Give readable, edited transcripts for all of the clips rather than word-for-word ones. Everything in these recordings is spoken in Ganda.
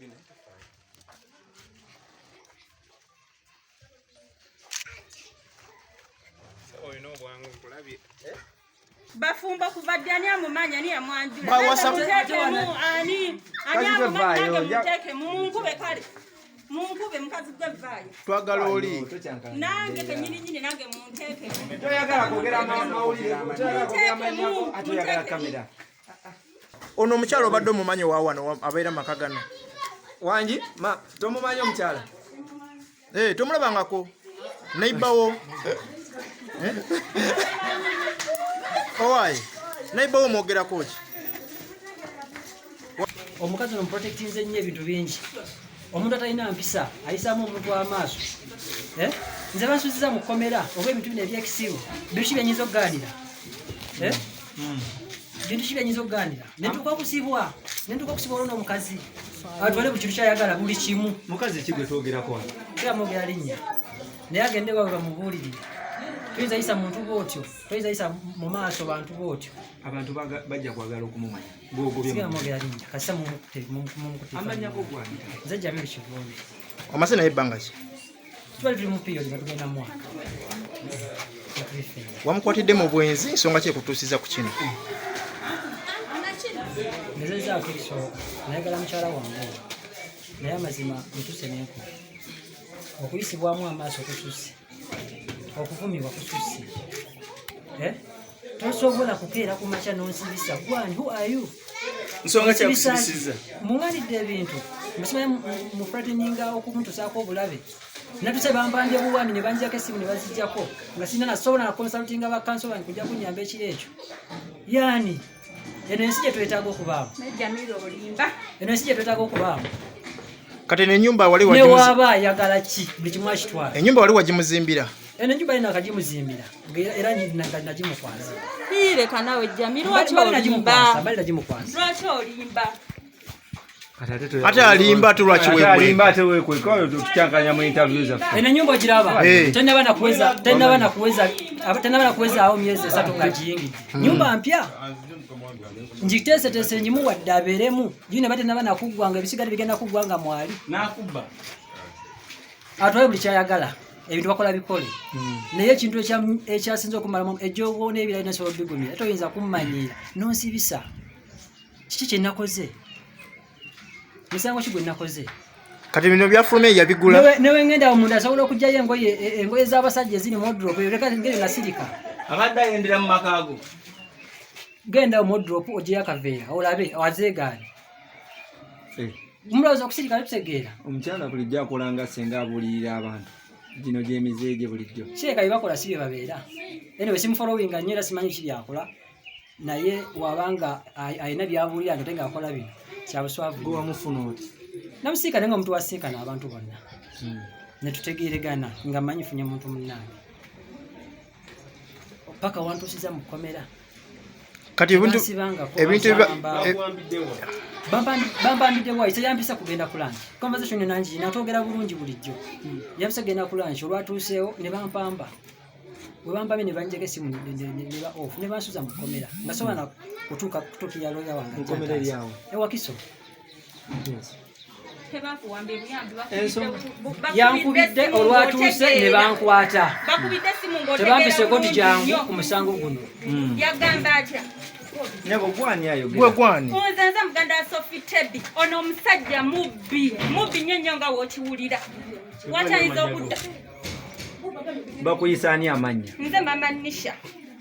Olina obwangu nkulabye. Bafumbo kuva ddi? Ani amumanyi? Ani yamwanjula? Bawasa- Muteekemu ani ani Kazi amumanyi? gwe Nange vaayo, muteekemu, munkube. Kale munkube, mukazi gwe vaayo. Twagala oli. Nange kenyini nyini, nange munteekemu. Toyagala kwogera mawulire, toyagala kwogera manyako, ate oyagala kamera. Ono omukyala obadde omumanyi wa wano abeera maka gano? Wangi ma, tomumanyi omukyala? Eh, tomulabangako neibawo? Eh? Owaaye, neibawo omwogerako ki? Omukazi ono muprotectinze nnyo ebintu bingi. Omuntu atalina mpisa ayisaamu omuntu amaaso. Eh? Nze bansuziza mu kkomera oba ebintu bino ebyekisiru, bintu ki byenyinza okugaanira? Eh? Bintu ki byenyinza okugaanira nentuuka okusibwa olwo n'omukazi atwale buli kintu kyayagala, buli kimu. Mukazi ki gwe twogerako wano? Teyamwogera linnya, naye agende wawe bamubuulirire. Toyinza yisa muntu bwotyo, toyinza yisa mu maaso bantu bwotyo. Abantu bajja kwagala okumumanya gwogobye. Sigamwogera linnya, kasita mumukute. Amanyako gwani? Nze Jamiru Kivumbi. Omaze naye ebbanga ki? Tubali tuli mu period nga tugenda mu mwaka nga tuli ffenna. Wamukwatidde mu bwenzi, nsonga ki ekutuusiza ku kino? Ngezezaako ekisooka, nayagala mukyala wange oyo, naye amazima ntuse nenkola okuyisibwamu amaaso kususse, okuvumibwa kususse. Eh? Tosobola kukeera ku makya nonsibisa. Gwani? Who are you? Nsonga ki Onsibisa ki? yakusibisiza? Muŋŋanidde ebintu musimanyi, mufrateninga okuntusaako obulabe. Natuse bampambye buwambi ne banjako essimu ne bazijjako nga sina nasobola na consultinga bakanso bange kujja kunyamba ekiro ekyo. Yaani eno ensi gye twetaaga okubaamu? Jamira, olimba. Eno ensi gye twetaaga okubaamu? Kati eno ennyumba wali Ne waaba ayagala ki, buli kimu akitwala. Ennyumba wali wagimuzimbira? Eno ennyumba yina akagimuzimbira era nagimukwasa. Leka nawe Jamira, lwaki Mbali olimba? nagimukwasa, mbali nagimukwasa. Lwaki olimba? Ate alimba, ate lwaki Ate alimba? wekweka? Ate wekweka, oyo tukyankanya mu interview zaffe. Eno ennyumba ogiraba? Eh. Tenaba nakuweza awo myezi 3 nga giyingidde. Nyumba mpya ngiteeseteese, ngimuwadde abeeremu gine, ba tenaba nakuggwa nga ebisigadde bigenda kuggwa nga mwali. Nakuba. Atwale buli kyayagala, ebintu bakola bikole, naye ekintu ekyasinze okumalamu ejjogo n'ebirala nasobola obigumira. Toyinza kummanyiira nonsibisa. Kiki kyenakoze? Misango ki gwe nakoze? Kati bino byafulumya yabigula? Newe ngenda awo munda asobola okugyayo engoye z'abasajja eziri mu wardrobe. Leka ngeri nasirika. Abadde ayendera mu maka go. Genda mu wardrobe ogyeyo akaveera olabe azeegaane. Mulowooza okusirika bitutegeera? Omukyala bulijjo akola nga senga abuulirira abantu, gino gyemize gye bulijjo. Kireka bye bakola si bye babeera. Anyway, simufollowinga nnyo era simanyi ki byakola, naye wabanga alina byabuulira nga ate ng'akola bino, kyabuswavu Gwe nnyo. wamufuna oti? Namusiika naye nga omuntu wasinkana abantu bonna netutegeeregana nga mmanyi funye muntu munnange, paka wantuusiza mu kkomera. Kati ebintu Tebansibangako, ebintu bansamba. Bampambidde wayi? Teyampisa kugenda ku lunch. Conversation yonna ngirina, atwogera bulungi bulijjo. Yampisa kugenda ku lunch, olwatuuseewo ne bampamba. Bwe bampambye ne banjako essimu ne ba off ne bansuza mu kkomera nga sobola na kutuuka kutuukira lawyer wange. Mu kkomera eryawo? Ewakiso. Tebakuwamba ebuyambi. Yankubidde olwatuuse ne bankwata. Bakubidde essimu Tebampiseko nti ng'otegeera jangu bulungi ku nnyo. musango guno. Yagamba atya? Nebo gwani ayogera? Gwe gwani? Nze muganda wa Sophie Tebby. Ono omusajja mubbi, mubbi nnyo nnyo nga w'okiwulira. Wakyayinza okudda? Bakuyisa ani amannya? Nze Mama Nisha,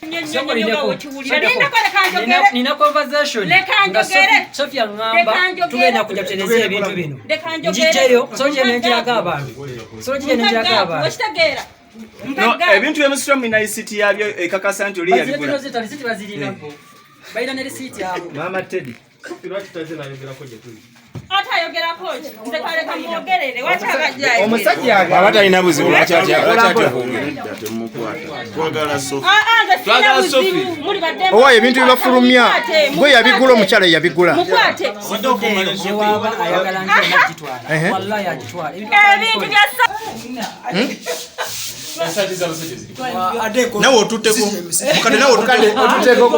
nnyo nnyo Soko nnyo nga lindeko. w'okiwulira. Soko. Lindako, leka njogere. Nina conversation Leka nga njogere. Sophia ŋŋamba Leka njogere. tugenda kujja tutereze ebintu bino. Leka njogere. Njijjeyo so gye nenjiraga abantu, so gye nenjiraga abantu. Okitegeera? No, ebintu byemusitula mulina lisiti yabyo ekakasa nti oli yabigula? Lisiti bazirina bo, balina ne risiiti abo. Mama Teddy. Lwaki taze nayogerako gye tuli? Ate ayogerako ki? Nze kaleka mwogerere, wakyabajja. Omusajja Bw'aba talina buzibu, lwaki atya kwogera? Nedda, temukwata, twagala Sophie. Nze sirina Twagala Sophie. buzibu, muli baddembe. Owaaye, ebintu byebafulumya Mukwate, gwe yabigula? Omukyala yabigula? Mukwate. Newaba ayagala nti agitwala, Ehe. wallahi agitwala. Ebintu bya Nawe otutteko, mukadde, nawe otutteko.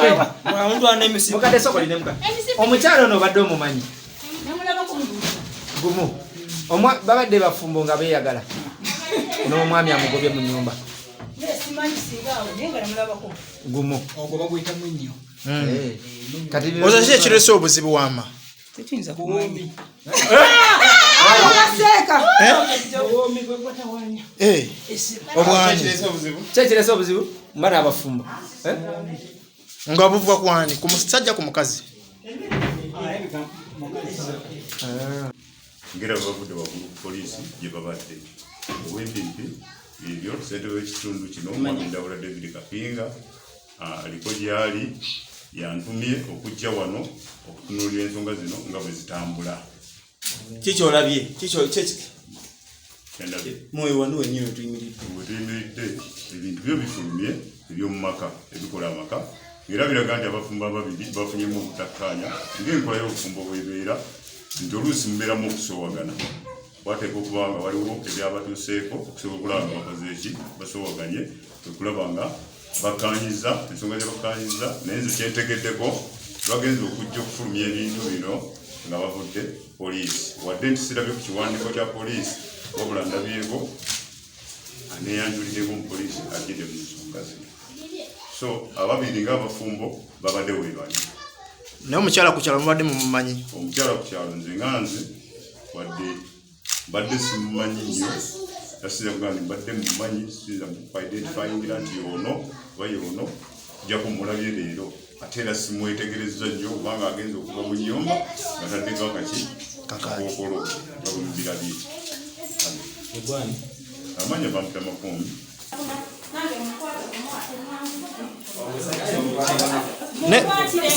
Mukadde, soko line mukadde. Omukyala ono obadde omumanyi? Gumu. Babadde bafumbo nga beeyagala n'omwami amugobye mu nnyumba. Gumu. Ogwo baguyita munnyo. Kati Oza ki ekirese obuzibu wama? Tekiyinza kumanya. Obwani. Ki ekirese obuzibu? Mbana abafumbo. Nga buva kwani? Ku musajja ku mukazi? Ngera bavudde waggulu ku poliisi gye babadde obwempimpi ebyo ssentebe w'ekitundu kino Mwami Ndawula David Kapinga aliko gy'ali yantumye okujja wano okutunuulira ensonga zino nga bwe zitambula. Kiki olabye? Kyendabye. Mwoyo wano wennyini we tuyimiridde. We tuyimiridde ebintu byo bifulumye eby'omu maka ebikola amaka era biraga nti abafumbo ababiri bafunyemu obutakkaanya ng'enkola y'obufumbo bw'ebeera nti oluusi mubeeramu okusoowagana. Wateekwa okuba nga waliwo ebyabatuuseeko okusobola okulaba nga bakoze eki basoowaganye okulaba nga bakkaanyizza ensonga gye bakkaanyizza naye nze kyentegeddeko bagenze okujja okufulumya ebintu bino nga bavudde poliisi wadde nti sirabye ku kiwandiiko kya poliisi wabula ndabyeko aneeyanjuliddeko mu poliisi ajjidde mu nsonga zino. So ababiri ng'abafumbo babadde weebali. Naye omukyala ku kyalo mubadde mumumanyi? Omukyala ku kyalo nze nga nze wadde mbadde simumanyi nnyo tasinza kugamba nti mbadde mumanyi siyinza kuidentifyingira nti ono oba yono ojja kumulabye leero ate era simwetegerezza nnyo kubanga agenza okuva mu nnyumba nga taddeko akaki kakookolo nga bwe mubirabye. Amanya bampita Makumbi.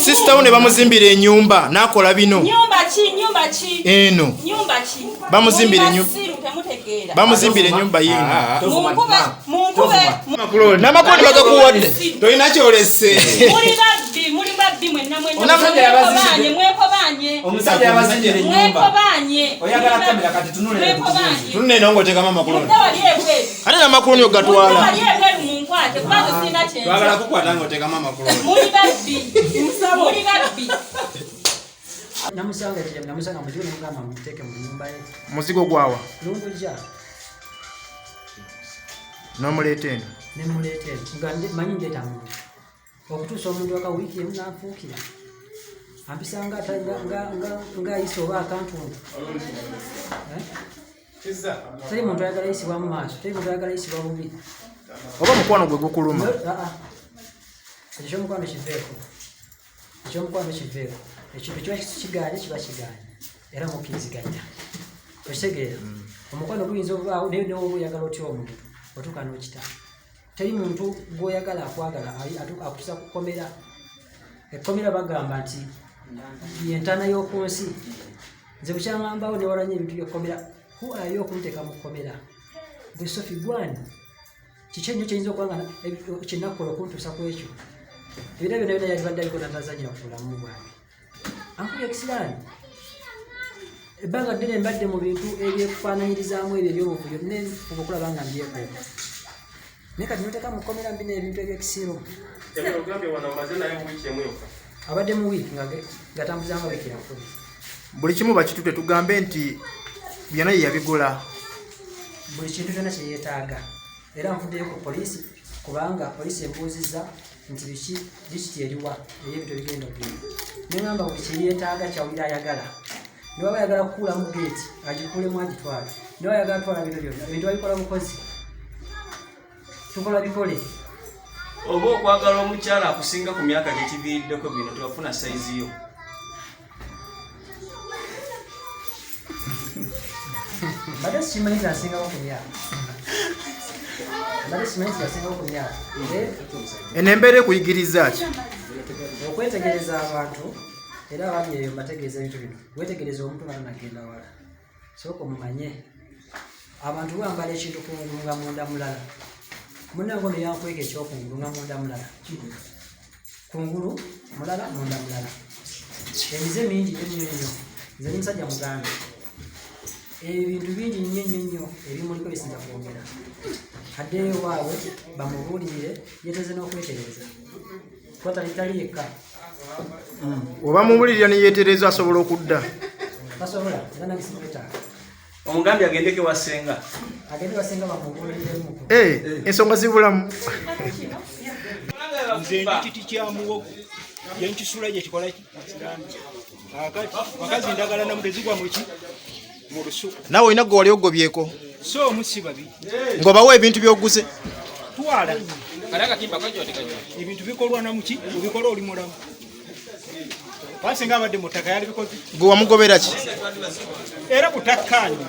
Sisita wo ne bamuzimbira ennyumba n'akola bino. Nyumba ki? Nyumba ki? Eno. Nyumba ki? Bamuzimbira ennyumba. Basiru temutegeera. Bamuzimbira ennyumba yiino. Munkube, munkube. N'amakuloni bagakuwadde. Tolina kyolese. Muli babbi, muli babbi mwenna mwenna. Omusajja yabazimbye. Mwekobaanye. Omusajja yabazimbye ennyumba. Mwekobaanye. Oyagala kamera kati tunule. Mwekobaanye. Tunule eno ng'oteekamu amakuloni. Mudde wali ebweru. Ate n'amakuloni ogatwala. Mudde wali ebweru munkwate kubanga sirina kye ntya. Twagala kukwata ng'oteekamu amakuloni. Muli babbi. Muli babbi. Namusanga ekijja namusanga muzigo nemugamba muteeke mu nnyumba ye. Muzigo gwawa? Lungujja. N'omuleeta eno? Ne muleeta eno nga manyi ndeeta muntu. Okutuusa omuntu aka wiiki emu n'anfuukira. Ampisa ng'ayisa oba akantuntu. Teri muntu ayagala yisibwa mu maaso, teri muntu ayagala yisibwa bubi. Oba omukwano gwe gukuluma? Ekyo ky'omukwano kiveeko. Ekyomukwano kiveeko. Ekintu kiba kigaanye kiba kigaanye era mukkiriziganya. Okitegeera? Omukwano guyinza obubaawo naye ne woba oyagala otya omuntu otuuka n'okita. Teri muntu gw'oyagala akwagala akutuusa ku kkomera. Ekkomera bagamba nti y'entaana y'oku nsi. Nze bukyaŋŋambawo ne walanya ebintu by'ekkomera. Who are you okunteeka mu kkomera? Gwe Sophie gwani? Kiki ennyo kyeyinza okuba nga kye nakukola okuntuusa ku ekyo? Ebira byonna byonna yalibadde abikola ntazanyira ku bulamu bwange. Ankubye ekisiraani. Ebbanga ddene mbadde mu bintu ebyekufaananyirizaamu ebyo eby'obuvuyo nenfuba okulaba nga mbyekuuma. Naye kati noteeka mu kkomera mbina ebintu eby'ekisiru. Abadde mu wiiki ng'atambuza nga wiiki yakubiri. Buli kimu bakitute tugambe nti byonna ye yabigula. Buli kintu kyonna kye yeetaaga. Era nvuddeyo ku poliisi kubanga poliisi embuuzizza nti biki lisiti eriwa ey'ebintu ebigenda okugenda. Ne ŋŋamba buli kye yeetaaga ky'awulira ayagala. Ne bw'aba ayagala kukuulamu geeti agikuulemu agitwale. Ne bw'aba ayagala kutwala bino byonna, ebintu babikola bukozi. Tukola bikole. Oba okwagala omukyala akusinga ku myaka gye kiviiriddeko bino tewafuna sayizi yo. Mbadde sikimanyi nti asingako ku myaka. Mbadde sikimanyi nti asingako ku myaka. Eno embeera ekuyigiriza ki? Okwetegereza abantu era abali eyo mbategeeza ebintu bino. Weetegereza omuntu nga tannagenda wala. Sooka omumanye. Abantu bambala ekintu kungulu nga munda mulala. Munnange ono yankweka ekyokungulu nga munda mulala. Kungulu mulala munda mulala. Emize mingi nnyo nnyo nnyo. Nze ndi musajja muganda. Ebintu bingi nnyo nnyo nnyo ebimuliko bisinza kwogera. Addeyo ewaabwe bamubuulirire yeeteze n'okwetereeza. Kuba tali yekka. Oba mubulirira ne yeetereeza asobola okudda. Tasobola, era nange sikwetaaga. Omugambye agendeko ewa ssenga. Agende basenga bamubuuliremu. Eh, ensonga zibulamu. Nze ndi kiti kya muwogo gyenkisula gyekikola ki akati bakazi ndagala namu tezigwa muki mu lusuku. Naawe olina gwe wali ogobyeko? So omu si babiri. Ng'obawa ebintu by'oguze? Twala ebintu bikolwa namuki obikola oli mulamu basinga abadde mu ttaka yalibikoze. Gwe wamugobera ki? Era butakkaanya.